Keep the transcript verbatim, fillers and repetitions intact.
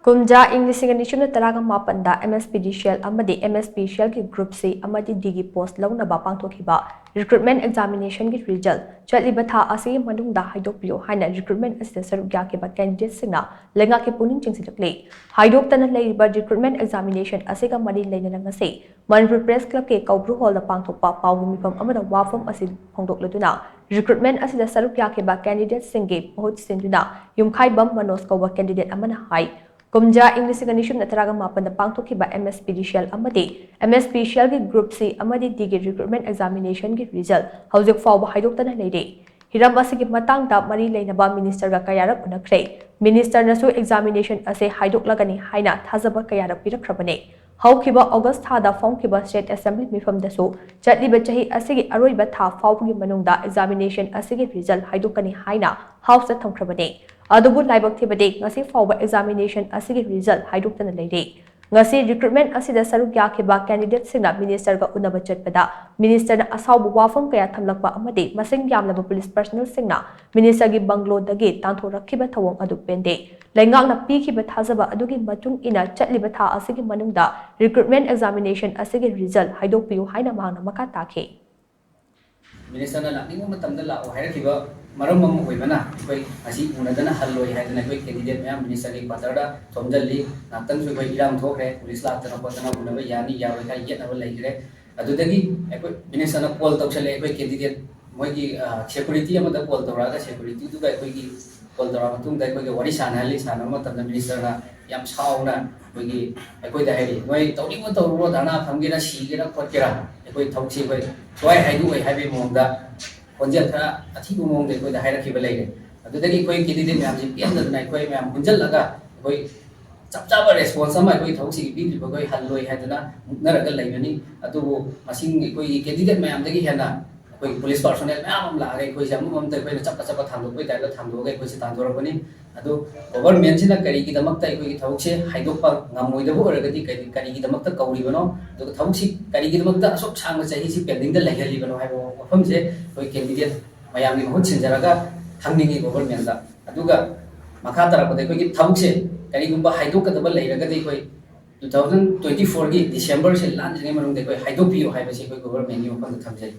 ꯀꯨꯝꯖꯥ ꯏꯪ ꯂꯤꯁꯤꯡ ꯑꯅꯤ ꯁꯨꯞꯅ ꯇꯔꯥꯒ ꯃꯥꯄꯟꯗ M S P D cell ꯑꯃꯗꯤ M S P cellꯒꯤ group C ꯑꯃꯗꯤ Dꯒꯤ post ꯂꯧꯅꯕ ꯄꯥꯡꯊꯣꯛꯈꯤꯕ recruitment examinationꯒꯤ result ꯆꯠꯂꯤꯕ ꯊꯥ ꯑꯁꯤꯒꯤ ꯃꯅꯨꯡꯗ ꯍꯥꯏꯗꯣꯛꯄꯤꯌꯨ ꯍꯥꯏꯅ recruitment ꯑꯁꯤꯗ ꯁꯔꯨꯛ ꯌꯥꯈꯤꯕ candidateꯁꯤꯡꯅ ꯂꯩꯉꯥꯛꯀꯤ ꯄꯨꯛꯅꯤꯡ ꯆꯤꯡꯁꯤꯜꯂꯛꯂꯤ꯫ ꯍꯥꯏꯗꯣꯛꯇꯅ ꯂꯩꯔꯤꯕ recruitment examination ꯑꯁꯤꯒ ꯃꯔꯤ ꯂꯩꯅꯅ ꯉꯁꯤ ꯃꯅꯤꯄꯨꯔ Press Clubꯀꯤ ꯀꯧꯕ꯭ꯔꯨ hallꯗ ꯄꯥꯡꯊꯣꯛꯄ ꯄꯥꯎꯒꯤ ꯃꯤꯐꯝ ꯑꯃꯗ ꯋꯥꯐꯝ ꯑꯁꯤ ꯐꯣꯡꯗꯣꯛꯂꯗꯨꯅ recruitment ꯑꯁꯤꯗ ꯁꯔꯨꯛ ꯌꯥꯈꯤꯕ candidateꯁꯤꯡꯒꯤ ꯃꯍꯨꯠ ꯁꯤꯟꯗꯨꯅ ꯌꯨꯝꯈꯥꯏꯕꯝ ꯃꯅꯣꯖ ꯀꯧꯕ candidate ꯑꯃꯅ ꯍꯥꯏ, ꯀꯨꯝꯖꯥ ꯏꯪ ꯂꯤꯁꯤꯡ ꯑꯅꯤ ꯁꯨꯞꯅ ꯇꯔꯥꯒ ꯃꯥꯄꯟꯗ ꯄꯥꯡꯊꯣꯛꯈꯤꯕ M S P D cell ꯑꯃꯗꯤ M S P cellꯒꯤ group C ꯑꯃꯗꯤ Dꯒꯤ recruitment examinationꯒꯤ result ꯍꯧꯖꯤꯛ ꯐꯥꯎꯕ ꯍꯥꯏꯗꯣꯛꯇꯅ ꯂꯩꯔꯤ꯫ ꯍꯤꯔꯝ ꯑꯁꯤꯒꯤ ꯃꯇꯥꯡꯗ ꯃꯔꯤ ꯂꯩꯅꯕ ministerꯒ ꯀꯌꯥꯔꯛ ꯎꯅꯈ꯭ꯔꯦ꯫ ministerꯅꯁꯨ examination ꯑꯁꯤ ꯍꯥꯏꯗꯣꯛꯂꯒꯅꯤ ꯍꯥꯏꯅ ꯊꯥꯖꯕ ꯀꯌꯥꯔꯛ ꯄꯤꯔꯛꯈ꯭ꯔꯕꯅꯤ꯫ ꯍꯧꯈꯤꯕ August ꯊꯥꯗ ꯐꯣꯡꯈꯤꯕ State Assembly ꯃꯤꯐꯝꯗꯁꯨ ꯆꯠꯂꯤꯕ ꯆꯍꯤ ꯑꯁꯤꯒꯤ ꯑꯔꯣꯏꯕ ꯊꯥ ꯐꯥꯎꯕꯒꯤ ꯃꯅꯨꯡꯗ examination ꯑꯁꯤꯒꯤ result ꯍꯥꯏꯗꯣꯛꯀꯅꯤ ꯍꯥꯏꯅ Houseꯇ ꯊꯝꯈ꯭ꯔꯕꯅꯤ꯫ ꯑꯗꯨꯕꯨ ꯂꯥꯏꯕꯛ ꯊꯤꯕꯗꯤ ꯉꯁꯤ ꯐꯥꯎꯕ examination ꯑꯁꯤꯒꯤ result ꯍꯥꯏꯗꯣꯛꯇꯅ ꯂꯩꯔꯤ꯫ ꯉꯁꯤ recruitment ꯑꯁꯤꯗ ꯁꯔꯨꯛ ꯌꯥꯈꯤꯕ candidateꯁꯤꯡꯅ ministerꯒ ꯎꯅꯕ ꯆꯠꯄꯗ ministerꯅ ꯑꯁꯥꯎꯕ ꯋꯥꯐꯝ ꯀꯌꯥ ꯊꯝꯂꯛꯄ ꯑꯃꯗꯤ ꯃꯁꯤꯡ ꯌꯥꯝꯂꯕ police personnelꯁꯤꯡꯅ ministerꯒꯤ bungalowꯗꯒꯤ ꯇꯥꯟꯊꯣꯔꯛꯈꯤꯕ ꯊꯧꯑꯣꯡ ꯑꯗꯨ ꯄꯦꯟꯗꯦ꯫ ꯂꯩꯉꯥꯛꯅ ꯄꯤꯈꯤꯕ ꯊꯥꯖꯕ ꯑꯗꯨꯒꯤ ꯃꯇꯨꯡ ꯏꯟꯅ ꯆꯠꯂꯤꯕ ꯊꯥ ꯑꯁꯤꯒꯤ ꯃꯅꯨꯡꯗ recruitment examination ꯑꯁꯤꯒꯤ result ꯍꯥꯏꯗꯣꯛꯄꯤꯌꯨ ꯍꯥꯏꯅ ꯃꯍꯥꯛꯅ ꯃꯈꯥ ꯇꯥꯈꯤ꯫ ministerꯅ ꯂꯥꯛꯅꯤꯡꯕ ꯃꯇꯝꯗ ꯂꯥꯛꯑꯣ ꯍꯥꯏꯔꯛꯈꯤꯕ ꯃꯔꯝ ꯑꯃ ꯑꯣꯏꯕꯅ ꯑꯩꯈꯣꯏ ꯉꯁꯤ ꯎꯅꯗꯅ ꯍꯜꯂꯣꯏ ꯍꯥꯏꯗꯅ ꯑꯩꯈꯣꯏ candidate ꯃꯌꯥꯝ ministerꯒꯤ quarterꯗ ꯊꯣꯝꯖꯤꯜꯂꯤ꯫ ꯉꯥꯛꯇꯪꯁꯨ ꯑꯩꯈꯣꯏ ꯏꯔꯥꯡ ꯊꯣꯛꯈ꯭ꯔꯦ, police ꯂꯥꯛꯇꯅ ꯈꯣꯠꯇꯅ ꯎꯅꯕ ꯌꯥꯅꯤ ꯌꯥꯔꯣꯏ ꯍꯥꯏ ꯌꯦꯠꯅꯕ ꯂꯩꯈ꯭ꯔꯦ꯫ ꯑꯗꯨꯗꯒꯤ ꯑꯩꯈꯣꯏ ministerꯅ call ꯇꯧꯁꯜꯂꯛꯑꯦ, ꯑꯩꯈꯣꯏ candidate ꯃꯣꯏꯒꯤ, ꯑ, security ꯑꯃꯗ call ꯇꯧꯔꯛꯑꯒ securityꯗꯨꯒ ꯑꯩꯈꯣꯏꯒꯤ call ꯇꯧꯔꯛꯑ ꯃꯇꯨꯡꯗ ꯑꯩꯈꯣꯏꯒ ꯋꯥꯔꯤ ꯁꯥꯟꯅꯍꯜꯂꯤ꯫ ꯁꯥꯟꯅꯕ ꯃꯇꯝꯗ ministerꯅ ꯌꯥꯝ ꯁꯥꯎꯅ ꯑꯩꯈꯣꯏꯒꯤ, ꯑꯩꯈꯣꯏꯗ ꯍꯥꯏꯔꯤ, "ꯅꯣꯏ ꯇꯧꯅꯤꯡꯕ ꯇꯧꯔꯨꯔꯣ, ꯙꯔꯅꯥ ꯐꯝꯒꯦꯔꯥ, ꯁꯤꯒꯦꯔꯥ, ꯈꯣꯠꯀꯦꯔꯥ, ꯑꯩꯈꯣꯏ ꯊꯕꯛꯁꯤ ꯑꯩꯈꯣꯏ ꯁꯨꯃꯥꯏ ꯍꯥꯏꯗꯣꯛꯑꯣꯏ" ꯍꯥꯏꯕꯒꯤ ꯃꯑꯣꯡꯗ ꯈꯣꯟꯖꯦꯜ ꯈꯔ ꯑꯊꯤꯕ ꯃꯑꯣꯡꯗ ꯑꯩꯈꯣꯏꯗ ꯍꯥꯏꯔꯛꯈꯤꯕ ꯂꯩꯔꯦ꯫ ꯑꯗꯨꯗꯒꯤ ꯑꯩꯈꯣꯏ candidate ꯃꯌꯥꯝꯁꯤ ꯄꯦꯟꯗꯗꯅ ꯑꯩꯈꯣꯏ ꯃꯌꯥꯝ ꯄꯨꯟꯁꯤꯜꯂꯒ ꯑꯩꯈꯣꯏ ꯆꯞ ꯆꯥꯕ response ꯑꯃ ꯑꯩꯈꯣꯏ ꯊꯕꯛꯁꯤꯒꯤ ꯄꯤꯗ꯭ꯔꯤꯕ ꯑꯩꯈꯣꯏ ꯍꯜꯂꯣꯏ ꯍꯥꯏꯗꯅ ꯃꯨꯛꯅꯔꯒ ꯂꯩꯕꯅꯤ꯫ ꯑꯗꯨꯕꯨ ꯃꯁꯤꯡ ꯑꯩꯈꯣꯏꯒꯤ candidate ꯃꯌꯥꯝꯗꯒꯤ ꯍꯦꯟꯅ ꯑꯩꯈꯣꯏ police personnel ꯃꯌꯥꯝ ꯑꯃ ꯂꯥꯛꯑꯒ ꯑꯩꯈꯣꯏꯁꯦ ꯑꯃꯃꯝꯇ ꯑꯩꯈꯣꯏꯅ ꯆꯞꯄ ꯆꯞꯄ ꯊꯥꯡꯗꯣꯛꯄꯩ typeꯇ ꯊꯥꯡꯗꯣꯛꯑꯒ ꯑꯩꯈꯣꯏꯁꯦ ꯇꯥꯟꯊꯣꯔꯛꯄꯅꯤ꯫ ꯑꯗꯨ governmentꯁꯤꯅ ꯀꯔꯤꯒꯤꯗꯃꯛꯇ ꯑꯩꯈꯣꯏꯒꯤ ꯊꯕꯛꯁꯦ ꯍꯥꯏꯗꯣꯛꯄ ꯉꯝꯃꯣꯏꯗꯕ ꯑꯣꯏꯔꯒꯗꯤ ꯀꯔꯤ, ꯀꯔꯤꯒꯤꯗꯃꯛꯇ ꯀꯧꯔꯤꯕꯅꯣ? ꯑꯗꯨꯒ ꯊꯕꯛꯁꯤ ꯀꯔꯤꯒꯤꯗꯃꯛꯇ ꯑꯁꯨꯛ ꯁꯥꯡꯅ ꯆꯍꯤꯁꯤ pendingꯗ ꯂꯩꯍꯜꯂꯤꯕꯅꯣ ꯍꯥꯏꯕ ꯋꯥꯐꯝꯁꯦ ꯑꯩꯈꯣꯏ candidate ꯃꯌꯥꯝꯒꯤ ꯃꯍꯨꯠ ꯁꯤꯟꯖꯔꯒ ꯍꯪꯅꯤꯡꯉꯤ governmentꯗ꯫ ꯑꯗꯨꯒ ꯃꯈꯥ ꯇꯥꯔꯛꯄꯗ ꯑꯩꯈꯣꯏꯒꯤ ꯊꯕꯛꯁꯦ ꯀꯔꯤꯒꯨꯝꯕ ꯍꯥꯏꯗꯣꯛꯀꯗꯕ ꯂꯩꯔꯒꯗꯤ ꯑꯩꯈꯣꯏ two thousand twenty fourꯒꯤ Decemberꯁꯦ ꯂꯥꯟꯗ꯭ꯔꯤꯉꯩ ꯃꯅꯨꯡꯗ ꯑꯩꯈꯣꯏ ꯍꯥꯏꯗꯣꯛꯄꯤꯌꯨ ꯍꯥꯏꯕꯁꯤ ꯑꯩꯈꯣꯏ governmentꯀꯤ ꯃꯐꯝꯗ ꯊꯝꯖꯔꯤ꯫